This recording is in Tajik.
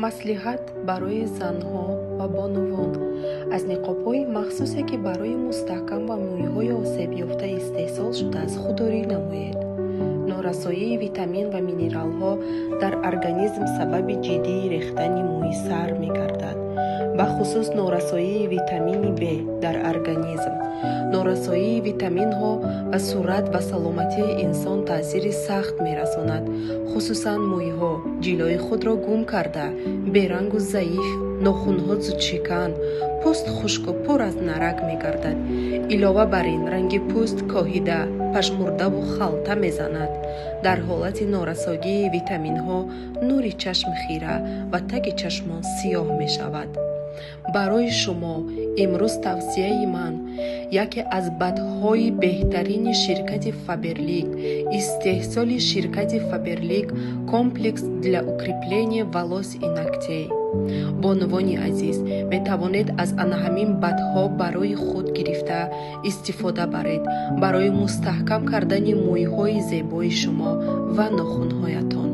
Маслиҳат барои занҳо ва бонувон: аз ниқобҳои махсусе, ки барои мустаҳкам ва мӯйҳои осебёфта истеҳсол шудааст, худдорӣ намоед. Норасоии витамин ва минералҳо дар организм сабаби ҷиддии рехтани мӯи сар мегардад, бахусус норасоии витамини Б дар организм. Норасоии витаминҳо ба сурат ва саломатии инсон таъсири сахт мерасонад, хусусан мӯйҳо ҷилои худро гум карда, берангу заиф, нохунҳо зудшикан, пӯст хушку пур аз нарак мегардад. Илова бар ин, ранги пӯст коҳида, пажмурдаву халта мезанад. Дар ҳолати норасогии витаминҳо нури чашм хира ва таги чашмон сиёҳ мешавад. Барои шумо имрӯз тавсияи ман: яке аз БАДҳои беҳтарини ширкати Фаберлик, истеҳсоли ширкати Фаберлик, комплекс для укрепления волос и ногтей. Бонувони азиз, метавонед аз ана ҳамин БАДҳо барои худ гирифта истифода баред барои мустаҳкам кардани мӯйҳои зебои шумо ва нохунҳоятон.